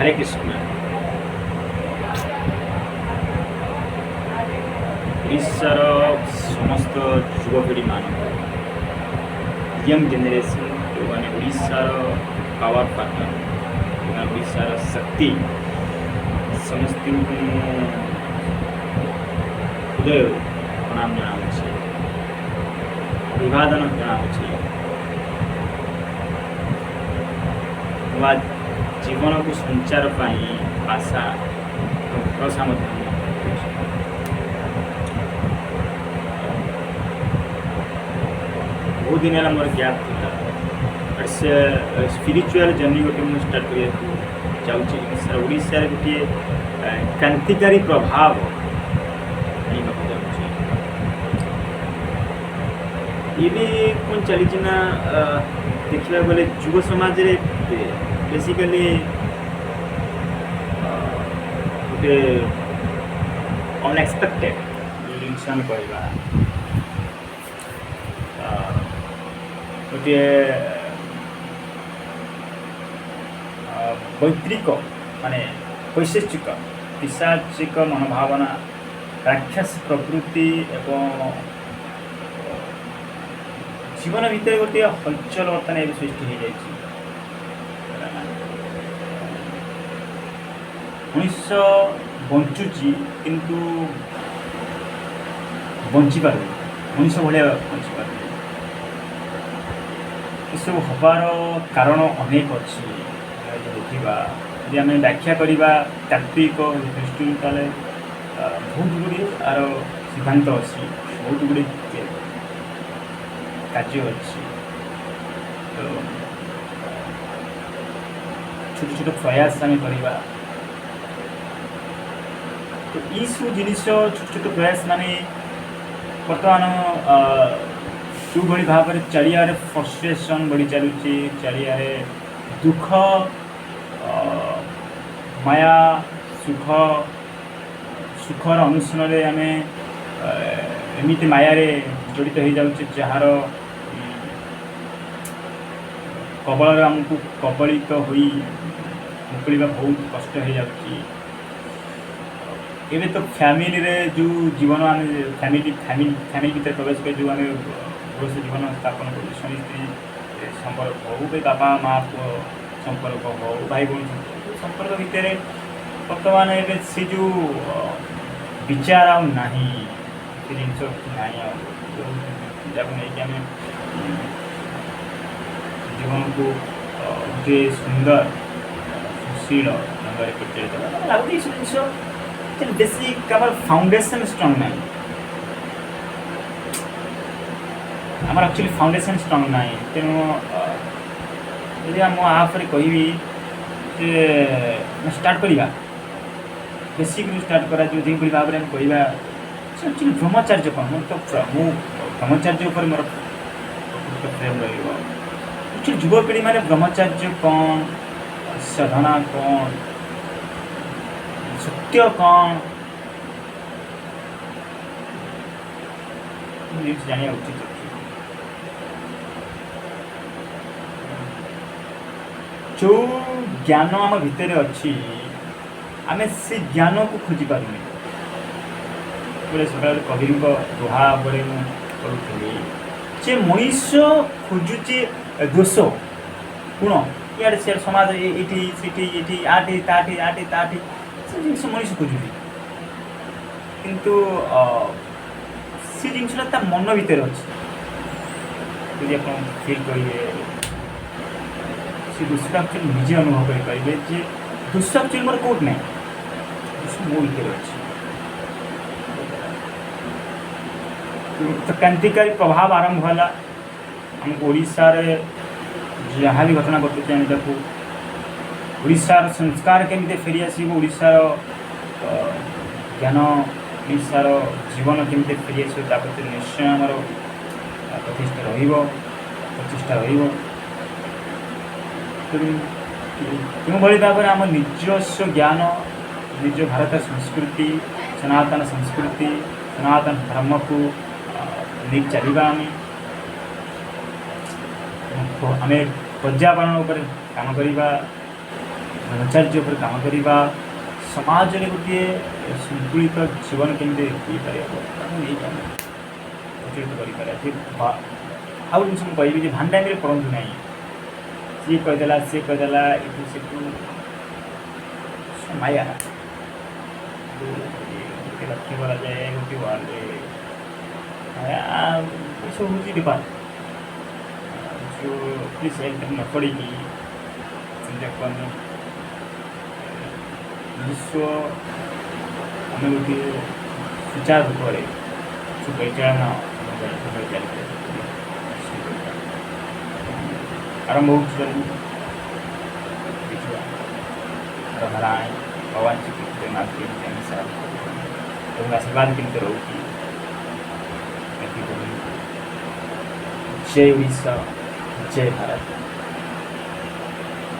ହରେ କୃଷ୍ଣ। ଓଡ଼ିଶାର ସମସ୍ତ ଯୁବପିଢ଼ିମାନଙ୍କୁ, young generation, ଯେଉଁମାନେ ଓଡ଼ିଶାର ପାୱାର ପାର୍ଟନର, ଯେଉଁମାନେ ଓଡ଼ିଶାର ଶକ୍ତି, ସମସ୍ତଙ୍କୁ ମୁଁ ହୃଦୟରୁ ପ୍ରଣାମ ଜଣାଉଛି, ଅଭିବାଦନ ଜଣାଉଛି। ନୂଆ ଜୀବନକୁ ସଞ୍ଚାର ପାଇଁ ଆଶା ଏବଂ ଭରସା ମଧ୍ୟ ମୁଁ କରୁଛି। ବହୁତ ଦିନ ହେଲା ମୋର ଗ୍ୟାପ୍ ଥିଲା। It's spiritual journey ଗୋଟେ ମୁଁ ଷ୍ଟାର୍ଟ କରିବାକୁ ଯାଉଛି। ସାରା ଓଡ଼ିଶାରେ ଗୋଟିଏ କ୍ରାନ୍ତିକାରୀ ପ୍ରଭାବ ଆଣିବାକୁ ଯାଉଛି। ଏବେ କ'ଣ ଚାଲିଛି ନା, ଦେଖିବାକୁ ଗଲେ ଯୁବ ସମାଜରେ ବେସିକାଲି ଗୋଟେ ଅନଏକ୍ସପେକ୍ଟେଡ଼ ଜିନିଷ ଆମେ କହିବା, ଗୋଟିଏ ବୈତ୍ରିକ ମାନେ ପୈଶାଚିକ, ପିଶାଚିକ ମନୋଭାବନା, ରାକ୍ଷସ ପ୍ରକୃତି ଏବଂ ଜୀବନ ଭିତରେ ଗୋଟିଏ ହଲଚଲ ବର୍ତ୍ତମାନ ଏବେ ସୃଷ୍ଟି ହେଇଯାଇଛି। ହେଲା ନା? ମଣିଷ ବଞ୍ଚୁଛି କିନ୍ତୁ ବଞ୍ଚିପାରୁନି, ମଣିଷ ଭଳିଆ ବଞ୍ଚିପାରୁନି। ଏସବୁ ହେବାର କାରଣ ଅନେକ ଅଛି। ଆମେ ଯଦି ଦେଖିବା, ଯଦି ଆମେ ବ୍ୟାଖ୍ୟା କରିବା ତାତ୍ତ୍ୱିକ ଦୃଷ୍ଟିରୁ, ତାହେଲେ ବହୁତ ଗୁଡ଼ିଏ ଆର ସିଦ୍ଧାନ୍ତ ଅଛି, ବହୁତ ଗୁଡ଼ିଏ କାର୍ଯ୍ୟ ଅଛି। ତ ଛୋଟ ଛୋଟ ପ୍ରୟାସ ଆମେ କରିବା। ତ ଏଇସବୁ ଜିନିଷ, ଛୋଟ ଛୋଟ ପ୍ରୟାସ ମାନେ ବର୍ତ୍ତମାନ ଯେଉଁଭଳି ଭାବରେ ଚାରିଆଡ଼େ ଫ୍ରଷ୍ଟ୍ରେସନ୍ ବଢ଼ି ଚାଲୁଛି, ଚାରିଆଡ଼େ ଦୁଃଖ, ମାୟା, ସୁଖର ଅନୁସରଣରେ ଆମେ ଏମିତି ମାୟାରେ ଜଡ଼ିତ ହେଇଯାଉଛେ, ଯାହାର କବଳରେ ଆମକୁ କବଳିତ ହୋଇ ମୁକୁଳିବା ବହୁତ କଷ୍ଟ ହେଇଯାଉଛି। ଏବେ ତ ଫ୍ୟାମିଲିରେ ଯେଉଁ ଜୀବନ ଆମେ ଫ୍ୟାମିଲି ଫ୍ୟାମିଲି ଫ୍ୟାମିଲି ଭିତରେ ପ୍ରବେଶ କରି ଯେଉଁ ଆମେ ଗୃହସ୍ଥ ଜୀବନ ସ୍ଥାପନ କରୁଛୁ, ସ୍ୱାମୀ ସ୍ତ୍ରୀ ସମ୍ପର୍କ ହଉ କି ବାପା ମା ପୁଅ ସମ୍ପର୍କ ହଉ, ଭାଇ ଭଉଣୀ ସମ୍ପର୍କ, ସମ୍ପର୍କ ଭିତରେ ବର୍ତ୍ତମାନ ଏବେ ସେ ଯେଉଁ ବିଚାର ଆଉ ନାହିଁ, ସେ ଜିନିଷ ନାହିଁ ଆଉ, ଯେଉଁ ଯାହାକୁ ନେଇକି ଆମେ ଜୀବନକୁ ଗୋଟିଏ ସୁନ୍ଦର ସୁଶୀଳ ଢଙ୍ଗରେ ପରିଚାଳିତ କରିବା। ଲାଗୁଛି ଏସବୁ ଜିନିଷ ବେସିକ୍ ଆମର ଫାଉଣ୍ଡେସନ୍ ଷ୍ଟ୍ରଙ୍ଗ ନାହିଁ। ଆମର ଆକ୍ଚୁଆଲି ଫାଉଣ୍ଡେସନ୍ ଷ୍ଟ୍ରଙ୍ଗ ନାହିଁ। ତେଣୁ ଯଦି ମୁଁ ଆ ଉପରେ କହିବି ଯେ ଷ୍ଟାର୍ଟ କରିବା, ବେସିକ୍ରୁ ଷ୍ଟାର୍ଟ କରାଯିବ। ଯେଉଁଭଳି ଭାବରେ ଆମେ କହିବା, ସେ ଆକ୍ଚୁଆଲି ବ୍ରହ୍ମଚାର୍ଯ୍ୟ କ'ଣ? ମୁଁ ବ୍ରହ୍ମଚାର୍ଯ୍ୟ ଉପରେ ମୋର ପ୍ରକୃତ ପ୍ରେମ ରହିବ। ଆକ୍ଚୁଆଲି ଯୁବପିଢ଼ି ମାନେ ବ୍ରହ୍ମଚାର୍ଯ୍ୟ କ'ଣ, ସାଧନା କ'ଣ, ସତ୍ୟ କ'ଣ, ଜିନିଷ ଜାଣିବା ଉଚିତ ଅଛି। ଯେଉଁ ଜ୍ଞାନ ଆମ ଭିତରେ ଅଛି, ଆମେ ସେ ଜ୍ଞାନକୁ ଖୋଜି ପାରୁନେ। ଗୋଟେ ସକାଳେ କବୀରଙ୍କ ଦୋହା ଉପରେ ମୁଁ ପଢ଼ୁଥିଲି ଯେ ମଣିଷ ଖୋଜୁଛି ଦୋଷ ଗୁଣ ଇଆଡ଼େ ସିଆଡ଼େ, ସମାଜ, ଏଇଠି ସେଠି, ଏଠି ଆଠି ତାଠି, ଆଠି ତାଠି, ସେ ଜିନିଷ ମଣିଷ ଖୋଜୁଛି। କିନ୍ତୁ ସେ ଜିନିଷଟା ତା ମନ ଭିତରେ ଅଛି। ଯଦି ଆପଣ ଫିଲ୍ କରିବେ, ସେ ଦୋଷଟା ଆକ୍ଚୁଆଲି ନିଜେ ଅନୁଭବ କରିପାରିବେ ଯେ ଦୋଷ ଆକ୍ଚୁଆଲି ମୋର କେଉଁଠି ନାହିଁ, ଦୋଷ ମୋ ଭିତରେ ଅଛି। ତ କ୍ରାନ୍ତିକାରୀ ପ୍ରଭାବ ଆରମ୍ଭ ହେଲା। ଆମକୁ ଓଡ଼ିଶାରେ ଯାହା ବି ଘଟଣା ଘଟୁଛି, ଆମେ ତାକୁ ଓଡ଼ିଶାର ସଂସ୍କାର କେମିତି ଫେରି ଆସିବ, ଓଡ଼ିଶାର ଜ୍ଞାନ, ଓଡ଼ିଶାର ଜୀବନ କେମିତି ଫେରି ଆସିବ, ତା ପ୍ରତି ନିଶ୍ଚୟ ଆମର ପ୍ରତିଷ୍ଠା ରହିବ, ପ୍ରଚେଷ୍ଟା ରହିବ। ତେଣୁ କେଉଁଭଳି ଭାବରେ ଆମ ନିଜସ୍ୱ ଜ୍ଞାନ, ନିଜ ଭାରତ ସଂସ୍କୃତି, ସନାତନ ସଂସ୍କୃତି, ସନାତନ ଧର୍ମକୁ ନେଇ ଚାଲିବା, ଆମେ ପର୍ଯ୍ୟାବରଣ ଉପରେ କାମ କରିବା। ବ୍ରହ୍ମଚର୍ଯ୍ୟ ଉପରେ କାମ କରିବା, ସମାଜରେ ଗୋଟିଏ ସନ୍ତୁଳିତ ଜୀବନ କେମିତି ଦେଇପାରିବ, ତାକୁ ନେଇକି ଆମେ ପ୍ରଚଳିତ କରିପାରିବା ଯେ। ଆଉ ଜିନିଷ ମୁଁ କହିବି ଯେ ଭାଣ୍ଡାମିରେ ପଡ଼ନ୍ତୁ ନାହିଁ। ସିଏ କହିଦେଲା, ସିଏ କହିଦେଲା, ଏଠୁ ସେଠୁ ମାୟା। ଗୋଟେ ଲକ୍ଷ୍ୟ କରାଯାଏ ଗୋଟେ ୱାର୍ଲଡରେ, ଏସବୁ ହେଉଛି ବେପାର। ଯେଉଁ ପ୍ଲିଜ୍ ଏଥିରେ ନ ପଡ଼ିକି ନିଜକୁ ଆମେ ବିଶ୍ୱ ଆମେ ଗୋଟିଏ ସୁଚାରୁ ରୂପରେ ସୁପରିଚାଳନା ଚାଲିଥାଏ। ଆରମ୍ଭ ହେଉଛି, ଦେଖିବା। ରାଧାରାଣୀ, ଭଗବାନ ଶ୍ରୀକୃଷ୍ଣ ଜଗନ୍ନାଥ କେମିତି ଆମେ ସେବା ଏବଂ ଆଶୀର୍ବାଦ କେମିତି ରହୁଛି ଏତିକି। ଜୟ ଓଡ଼ିଶା, ଜୟ ଭାରତ।